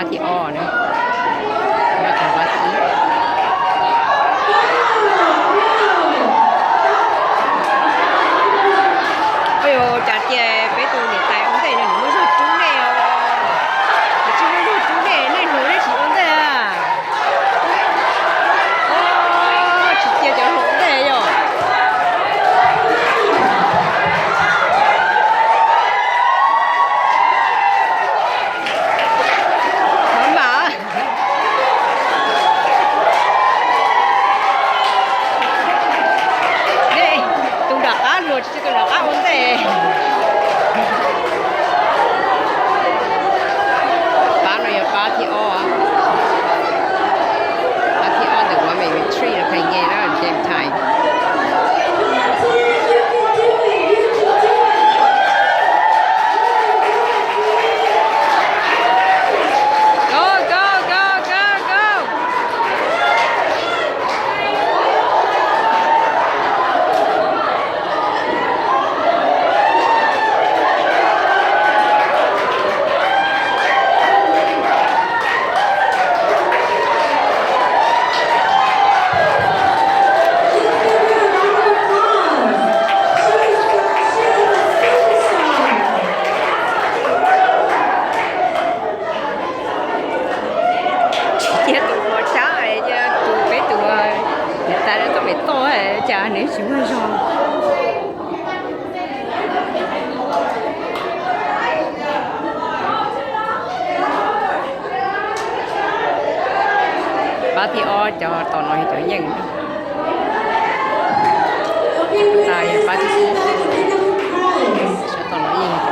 Pab thib ob na. Pab thib ib. Oj, cas tias peb tus niam tais ua ntej no nws muaj zog rub nej os. Nws tsis muaj zog rub nej, nej hluas nej tsis ua ntej a. Tsis cia cov hluas ua ntej yom. Maj mam. Nej, tus nram qab hluas tsis cia tus nram qab ua ntej. Pab no yog pab thib ob. Pab thib ob ntawm Women Retreat pheej nce na, same time. Go, go, go, go, go. Tsis cia tus hluas tshab, cia tus peb tus niam tais no tau pem toj, cas nws tsis muaj zog. Pab thib ob cov tom no yog cov yeej. Tas yog pab thib ib. Tom no yeej yog